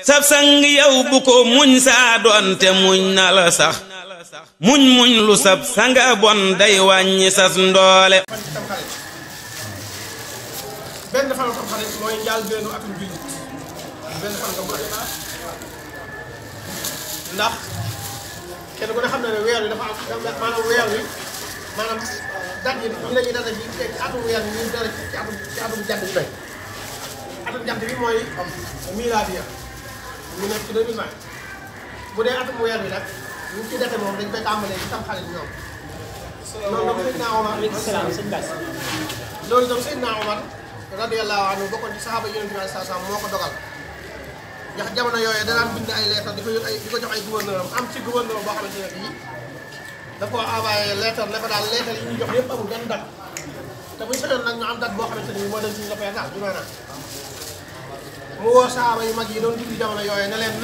sab sang yow bu ko muñ saa doonte muñ na la sax muñ lu sab sanga bon day wàññi sas ndoole. benn fan tam xarit mooy njaal beenu atum jullit benn fan nga mooy ndax kenn ku ne xam na ne weer wi dafa am maanaam weer wi maanaam date yi ñu lañuy data ci atum weer wi ñu dara ci atum jant bi tey atum jant bi mooy milaadiya ñu nekk ci 2020 bu dee atum weer wi nag ñu ci date moom dañ koy tàmbalee ci tam xarit ñoom loolu dam Seydina Omar loolu dam Seydina Omar radiyallahu anhu bokkoon ci saxaaba yonent bi sallallahu alayhi wasallam moo ko dogal ndax jamono yooyu danaan bind ay lettre di ko jox ay gouverneur am ci gouverneur boo xamante ne bii da koo envoyé lettre ne ko daal lettre yi ñuy jox yëpp amul benn date te buñu sañoon nag ñu am date boo xamante ne bii moo dem suñu la daal bi maanaam mu woo saxaaba yu mag yi doon dund jamono yooyu ne leen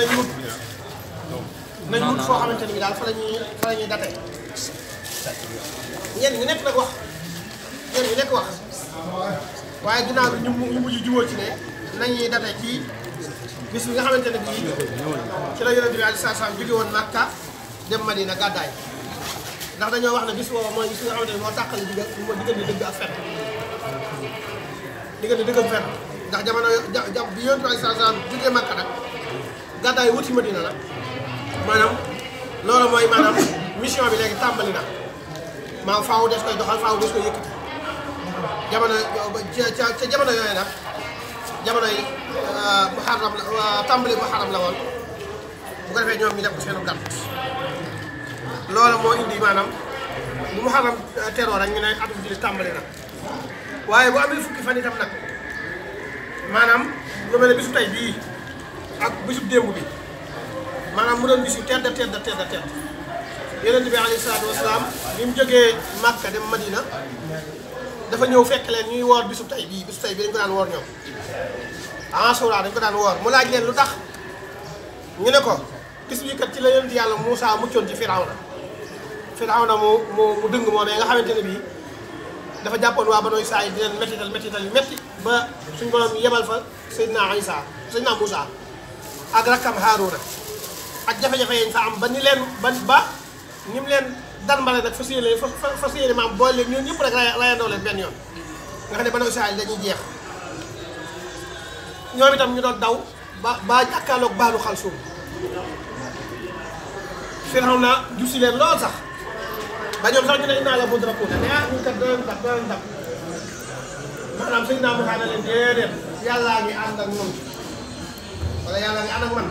nañ wut foo xamante ne bii daal fa la ñuy date ñenn ñi nekk nag wax ñenn ñi nekk wax waaye ginnaaw bi ñu mujj jubóo ci ne nañuy date ci bis bi nga xamante ne bii ci la yonent bi alayhi salaam jóge woon Makka dem Madina gàddaay ndax dañoo wax ne bis boobu mooy bis bi nga xamante ne moo tàqali diggante dëgg ak fen diggante dëgg ak fen ndax jamono bi yonent bi alayhi salaam jógee Makka nag gàddaay wuti Madina la maanaam loolu mooy maanaam mission bi léegi tàmbali na maanaam faaw des koy doxal faaw des koy yëkkati jamono ca jamono yooyu nag jamono yi muharram la tàmbali muharram la woon bu ko defee ñoom ñu def ko seenu gàtt loolu moo indi maanaam bu muharram teroo rek ñu ne atum jullit tàmbali na waaye bu amee fukki fan itam nag maanaam lu mel ne bisu tey bii ak bisu démb bi maanaam mu doon bisu tedd Yonent bi alayhi salaatu wasalaam bi mu jógee Makka dem Madina dafa ñëw fekk leen ñuy woor bisu tey bii dañ ko daan woor ñoom Ashura dañ ko daan woor mu laaj leen lu tax ñu ne ko bis bii kat ci la yonent yàlla Muusaa muccoon ci Firawna mu dëng moo ne nga xamante ne bii dafa jàppoon waa Banu Israayil di leen mettital yu metti ba suñu borom yebal fa Seydina Muusaa ak rakkam Haaruna ak jafe-jafe yañ fa am ba ni mu leen danbale nag fas yéene maam boole leen ñoom ñëpp rek rayandoo leen benn yoon nga xam ne Banu Israayil dañuy jeex ñoom itam ñu doon daw ba jàkkaarloog baalu Xalsuum Firawna jub si leen lool sax ba ñoom sax ñu ne naa la mudrakuuna ne ñu kat danañ dab maanaam Seydina Muusaa ne leen déedéet yàllaa ngi ànd ak ñun wala yàllaa ngi ànd ak man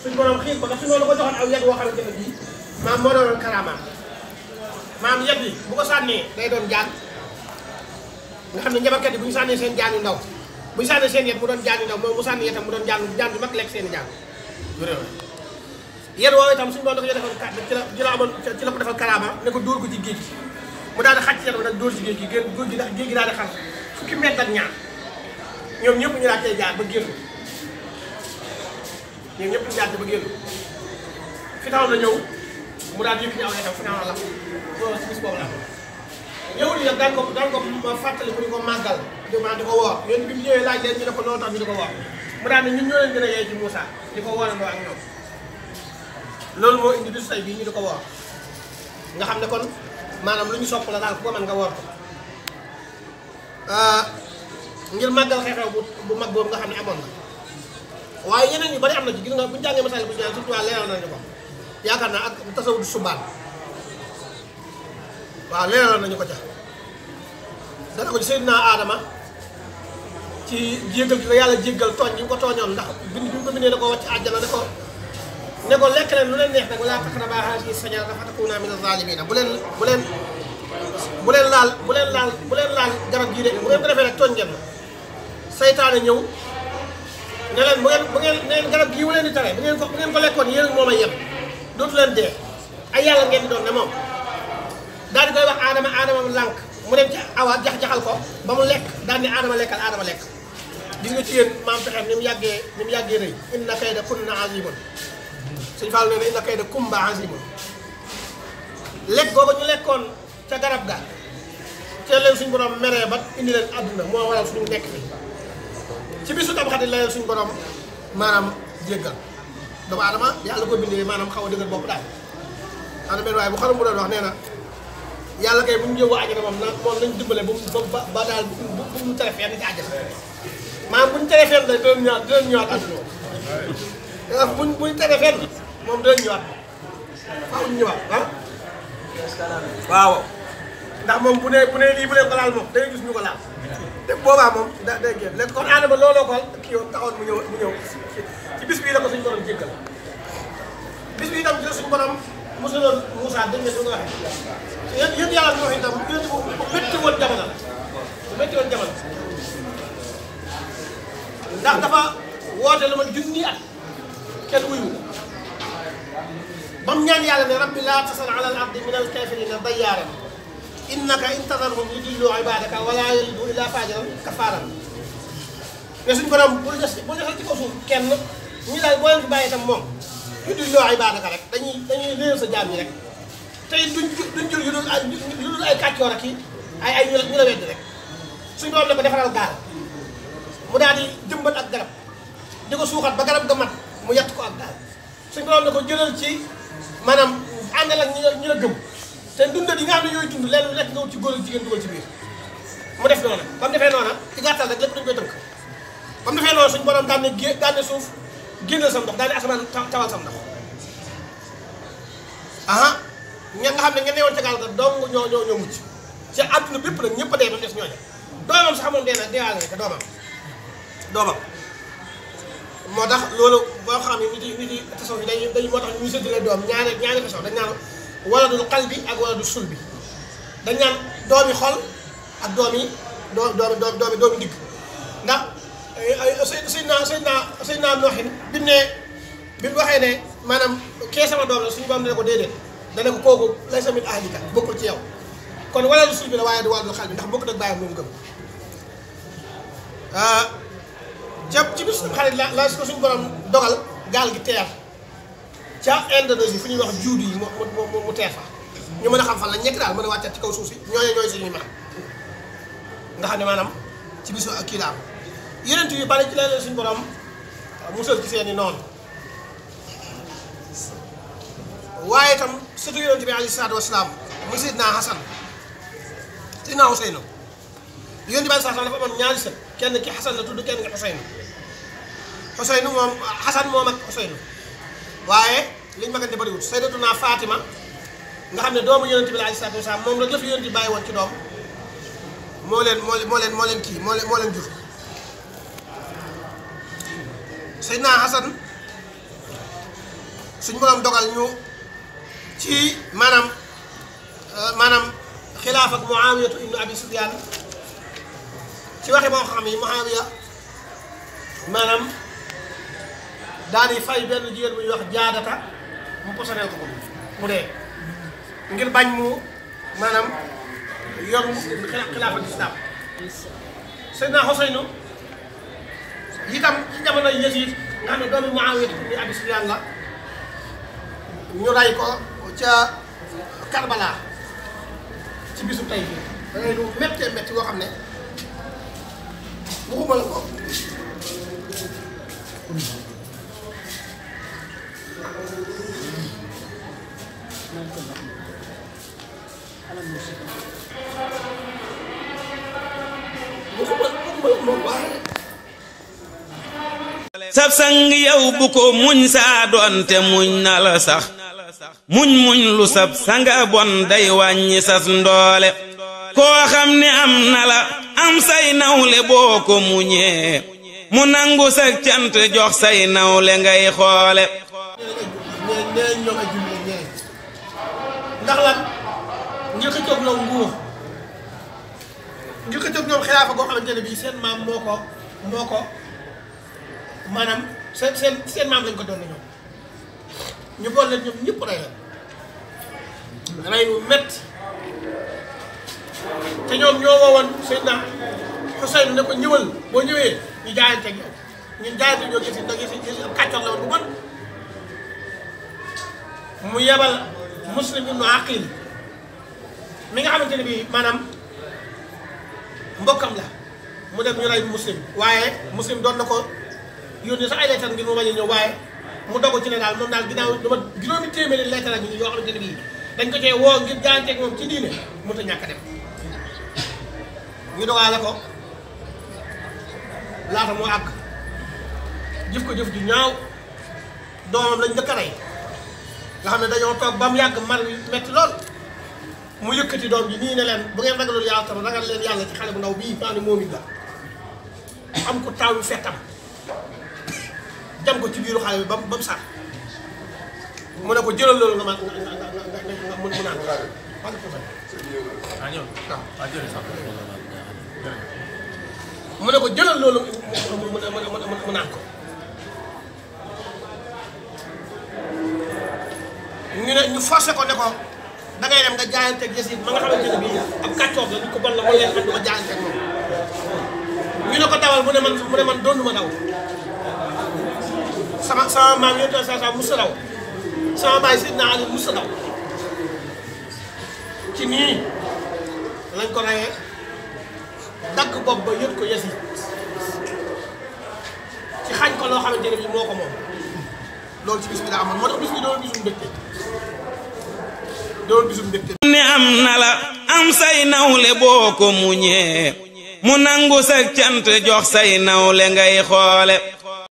suñ borom xiir ko ndax su noonu ko joxoon aw yet woo xamante ne bii maam moo doon karaamaam maam yet bi bu ko sànnee day doon jaan nga xam ne njabarkat yi bu ñu sànnee seen jaan yu ndaw bu ñu sànnee seen yet mu doon jaan yu ndaw moom mu sànni yetam mu doon jaan bi mag lekk seen i jaan yet woowu itam suñu doon dafa defoon ci la ko defal karaama ne ko dóor ko ci géej gi mu daal di xaj ci yet ba nag dóor ci géej gi géej gi daal di xar fukki mètre ak ñaar ñoom ñëpp ñu daal cay jaar ba génn ñoom ñëpp ñu jaar ba génn fi taxaw na ñëw mu daal di yëkk ñaaw itam fi naaw la loolu ci bis boobu la yow li nag daan ko fàttali ko di ko màggal di ko woor yéen bi mu ñëwee laaj leen ñu ne ko loolu tax ñu di ko woor mu daal ne ñun ñoo leen gën a yee ci Muusaa di ko woorandoo ak ñoom loolu moo indi bisu tey bii ñu di ko woor nga xam ne kon maanaam lu ñu sopp la daal ku ko mën nga woor ko ngir màggal xew-xew bu mag boobu nga xam ne amoon na waaye yeneen yu bari am na ci gis nga bu ñu jàngee masal bu ñu naan surtout waa leeral nañu ko yaakaar naa ak tasawudu subaan waaw leeral nañu ko ca dana ko ci Seydina Adama ci jéggal gi ko yàlla jéggal tooñ gi nga ko tooñoon ndax bind bi nga ko bindee da ko wàcc àjjana ne ko lekk leen lu leen neex nag wala taqrabaa haadihi shajarata fatakuunaa mina zaalimiina bu leen laal garab gii de bu ngeen ko defee rek tooñ ngeen la saytaane ñëw ne leen bu ngeen garab gii mu leen di tere bu ngeen ko lekkoon yéen moom a yem dootu leen dee ay yàlla ngeen di doon ne moom daal di koy wax aadama lànk mu dem ci awa jaxal ko ba mu lekk daal ne aadama lekkal aadama lekk gis nga ci yéen maam pexeem ni mu yàggee rëy inna kayda kunna azimun suñu Fall nee na inna kayda kumba azimun lekk googu ñu lekkoon ca garab ga ca leen suñu borom meree ba indi leen àdduna moo waral suñu nekk fi ci bisu Tamxarit la leen suñu borom maanaam jéggal doomu aadama yàlla ko bindee maanaam xaw a dëgër bopp daal am na benn waaye bu xaram bu doon wax nee na yàlla kay bu ñu jëw àjjana moom nañ dimbale ba daal bu mu tere fenn ci àjjana maanaam bu ñu tere fenn rek dinañ ñëwaat àdduna bu ñu tere fenn moom dinañ ñëwaat faaw ñu ñëwaat ah waaw ndax moom bu ne lii bu leen ko laal moom da ngay gis ñu ko laal te boobaa moom day génn léegi kon Adama looloo ko kii yoon taxoon mu ñëw ci bis bii la ko suñu borom jéggal bis bii itam ci la suñu borom mosaloon Moussa dégg nga su nga waxee yéen yàlla ñu wax itam yéen bu métti woon jamono la bu métti woon jamono ndax dafa woote lu ma junni at kenn wuyu ba mu ñaan yàlla ne rabbi laa tasal ala al ardi min al kafirina dayyaaran innaka in tazarhum yudillu ibadaka wala yalidu illa fajiran kafaran mais suñu borom bul desal ci kaw suuf kenn ñu daal boo leen fi bàyyi itam moom yudillu ibadaka rek dañuy réer sa jaam yi rek tey duñ jur yu dul ay kàccoor ak i ay ñu la weddi rek suñu borom ne ko defaral gaal mu daal di jëmbat ak garab di ko suuxat ba garab ga mat mu yett ko ak gaal suñu borom ne ko jëlal ci maanaam àndal ak ñi la gëm te dundal yi nga xam ne yooyu dund leen lekk nga wut ci góor ak jigéen dugal ci biir mu def noona ba mu defee noona ci gàttal rek lépp dañu koy tënk ba mu defee noona suñu borom daan ne suuf génnal sam ndox daan ne asamaan tawal sam ndox aha ña nga xam ne nga neewoon ca gaal ga dong ñoo mucc ci àdduna bépp nag ñëpp a dee ba des ñooñu doomam sax moom dee na deewaale nga ko doomam moo tax loolu boo xam ne nit yi tasaw yi dañuy moo tax ñuy séddale doom ñaari tasaw dañ naan waladul qalbi ak waladul sulbi dañ naan doomi xol ak doomi digg ndax Seydina Noohin bi mu waxee ne maanaam kee sama doom la suñu borom ne ko déedéet dana ko kooku laysa min ahlika bokkul ci yow kon waladul sulbi la waaye du waladul qalbi ndax bokk nag bàyyam moom gëm ci bis xarit la suñu borom dogal gaal gi teer ca Indonésie fu ñuy wax juudi yi mu teer fa ñu mën a xam fan la ñekk daal mën a wàccat ci kaw suuf si ñooy suñuy maam nga xam ne maanaam ci bisu ak kii la am yeneen yu bari ci leen suñu borom musal ci seeni noonu waaye itam surtout yonent bi alayhi salaatu wasalaam mu Seydina Hasan Seydina Huseynu yonent bi alayhi salaatu dafa amoon ñaari sët kenn ki Hasan la tudd kenn ki Huseynu moom Hasan moom ak Huseynu waaye liñ magante bariwut Sayyidatuna Fatima nga xam ne doomu yonent bi alayhi salaatu wasalaam moom rek la fi yonent bi bàyyi woon ci doom moo leen jur Seydina Hasan suñ borom dogal ñu ci maanaam xilaaf ak Muawiyatu ibnu Abi Sufyaan ci waxe boo xam yi Muawiya maanaam daal di fay benn jigéen bu ñuy wax jaadata mu posoneel ko mu dee ngir bañ mu maanaam yor xilaaf ak islaam Seydina Huseynu itam ci jamono Yasiid nga xam ne doomu Muawiya ibn Abi Sufyaan la ñu ray ko ca Karbala ci bisu tey bi da ngay lu méttee métti boo xam ne waxuma la ko sab sang yow bu ko muñ saa doonte muñ na la sax muñ lu sab sanga bon day wàññi sas ndoole koo xam ne am na la am say nawle boo ko muñee mu nangu sa cant jox say nawle ngay xoole ndax lan ngir xëccoog ñoom nguur ngir xëccoog ñoom xilaafa goo xamante ne bii seen maam moo ko maanaam seen maam lañ ko doon na ñoom ñu bool leen ñoom ñëpp rey la rey bu métti te ñoom ñoo woowoon Seydina Xuseyn ne ko ñëwal boo ñëwee ñu jaayante ak yow ñun jaayante ñoo gis ndax gis kàccoor la woon bu bon mu yebal Muslim ibnu Aqil mi nga xamante ne bii maanaam mbokkam la mu dem ñu rey Muslim waaye Muslim doon na ko yónnee sax ay lettre ngir mu bañ a ñëw waaye mu dogu ci ne daal moom daal ginnaaw dama juróomi téeméeri lettre ak ñu yoo xamante ne bii dañ ko cee woo ngir jaayanteeg moom ci diine mënut a ñàkk a dem ñu dogaale ko laata moo àgg jëf ko jëf ju ñaaw doomam lañ njëkk a rey nga xam ne dañoo toog ba mu yàgg mar wi metti lool mu yëkkati doom ji nii ne leen bu ngeen ragalul yàlla tam ragal leen yàlla ci xale bu ndaw bii maa ne moom it la am ko taaw yu fettam jam ko ci biiru xale bi ba mu sax mu ne ko jëlal loolu nga mu naan mu ne ko jëlal loolu mu naan ko ñu forcé ko ne ko dangay dem nga jaayanteeg Yasid ma nga xamante ne bii ab kàccoor la nit ko bon la mooy leen man duma jaayanteeg moom ñu ne ko dawal mu ne man doon duma daw sama maam yonent bi saa musa daw sama baay Sidna Ali musa daw ci nii lañ ko rayee dagg bopp ba yët ko Yasid ci xañ ko loo xamante ne bii moo ko moom loolu ci bis bi la amoon moo tax bis bi doon bisum mbégte ne am na la am say nawle boo ko muñee mu nangu sa cant jox say nawle ngay xoole